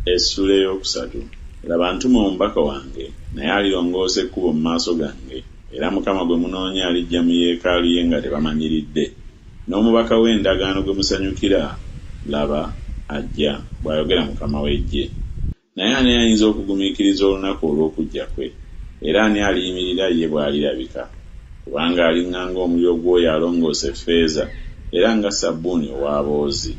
Essuula ey'okusatu. Laba, ntuma omubaka wange, naye alirongoosa ekkubo mu maaso gange, era Mukama gwe munoonya alijja mu yeekaalu ye nga tebamanyiridde, n'omubaka w'endagaano gwe musanyukira, laba, ajja, bw'ayogera Mukama w'eggye. Naye ani ayinza okugumiikiriza olunaku olw'okujja kwe? Era ani aliyimirira ye bw'alirabika? Kubanga aliŋŋa ng'omuliro gw'oyo alongoosa effeeza, era nga ssabbuuni ow'aboozi.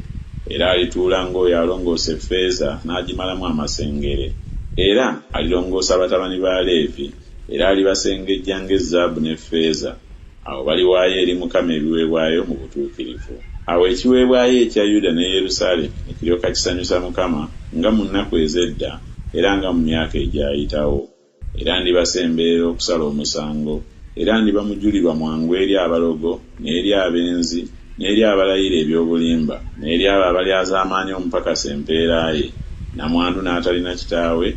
Era alituula ng'oyo alongoosa effeeza n'agimalamu amasengere. Era alirongoosa batabani ba Leevi, era alibasengejja ng'ezaabu n'effeeza, awo baliwaayo eri Mukama ebiweebwayo mu butuukirivu. Awo ekiweebwayo ekya Yuda ne Yerusaalemi ne kiryoka kisanyusa Mukama, nga mu nnaku ez'edda era nga mu myaka egyayitawo. Era ndibasemberera okusala omusango, era ndiba mujulirwa mwangu eri abalogo, n'eri abenzi, n'eri abalayira eby'obulimba, n'eri abo abalyazaamaanya omupakasi empeera ye, nnamwandu n'atalina kitaawe,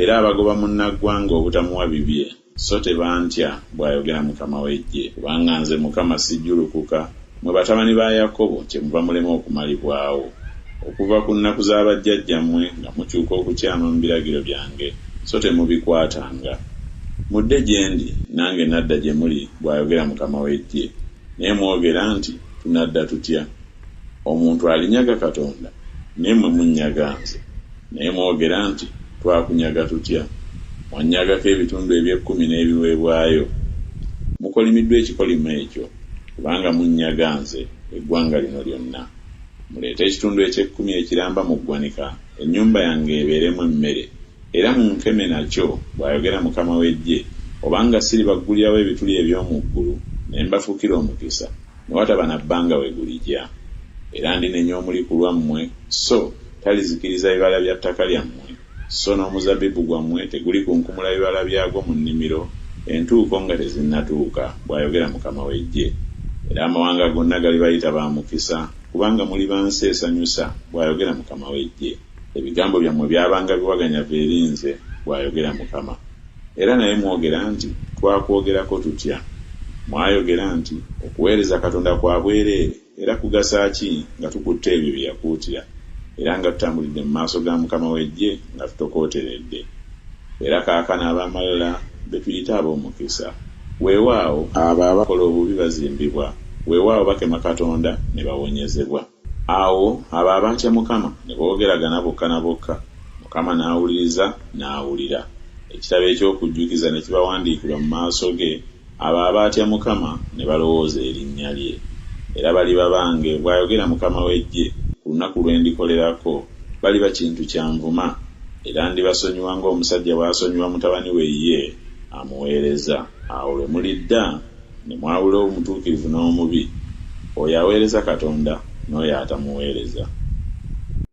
era abagoba munnaggwanga obutamuwa bibye, so tebantya, bw'ayogera Mukama w'eggye. Kubanga nze Mukama sijjulukuka, mmwe batabani ba Yakobo kyemuva mulema okumalibwawo. Okuva ku nnaku za bajjajjammwe nga mukyuka okukyama mu biragiro byange, so temubikwatanga. Mudde gye ndi, nange nadda gye muli, bw'ayogera Mukama w'eggye. Naye mwogera nti Tunadda tutya? Omuntu alinyaga Katonda? Naye mmwe munnyaga nze. Naye mwogera nti Twakunyaga tutya? Mwannyagako ebitundu eby'ekkumi n'ebiweebwayo. Mukolimiddwa ekikolimo ekyo, kubanga munnyaga nze, eggwanga lino lyonna. Muleete ekitundu eky'ekkumi ekiramba mu ggwanika, ennyumba yange ebeeremu emmere, era munkeme nakyo, bw'ayogera Mukama w'eggye, obanga siribaggulirawo ebituli eby'omu ggulu, ne mbafukira omukisa, ne wataba na bbanga we guligya. Era ndinenya omuli ku lwammwe, so talizikiriza bibala bya ttaka lyammwe, so n'omuzabbibu gwammwe tegulikunkumula bibala byagwo mu nnimiro, entuuko nga tezinnatuuka, bw'ayogera Mukama w'eggye. Era amawanga gonna galibayita ba mukisa, kubanga muliba nsi esanyusa, bw'ayogera Mukama w'eggye. Ebigambo byammwe byabanga biwaganyavu eri nze, bw'ayogera Mukama. Era naye mwogera nti Twakwogerako tutya? Mwayogera nti Okuweereza Katonda kwa bwereere, era kugasa ki nga tukutte ebyo bye yakuutira, era nga tutambulidde mu maaso ga Mukama w'eggye nga tutokooteredde? Era kaakano ab'amalala be tuyita ab'omukisa. Weewaawo, abo abakola obubi bazimbibwa, weewaawo, bakema Katonda ne bawonyezebwa. Awo abo abaatya Mukama ne boogeragana bokka na bokka, Mukama n'awuliriza n'awulira. Ekitabo eky'okujjukiza ne kibawandiikirwa mu maaso ge, abo abaatya Mukama ne balowooza erinnya lye. Era baliba bange, bw'ayogera Mukama w'eggye, ku lunaku lwe ndikolerako, baliba kintu kya nvuma, era ndibasonyiwa ng'omusajja bw'asonyiwa mutabani we ye amuweereza. Awo lwe mulidda ne mwawula omutuukirivu n'omubi, oyo aweereza Katonda n'oyo atamuweereza.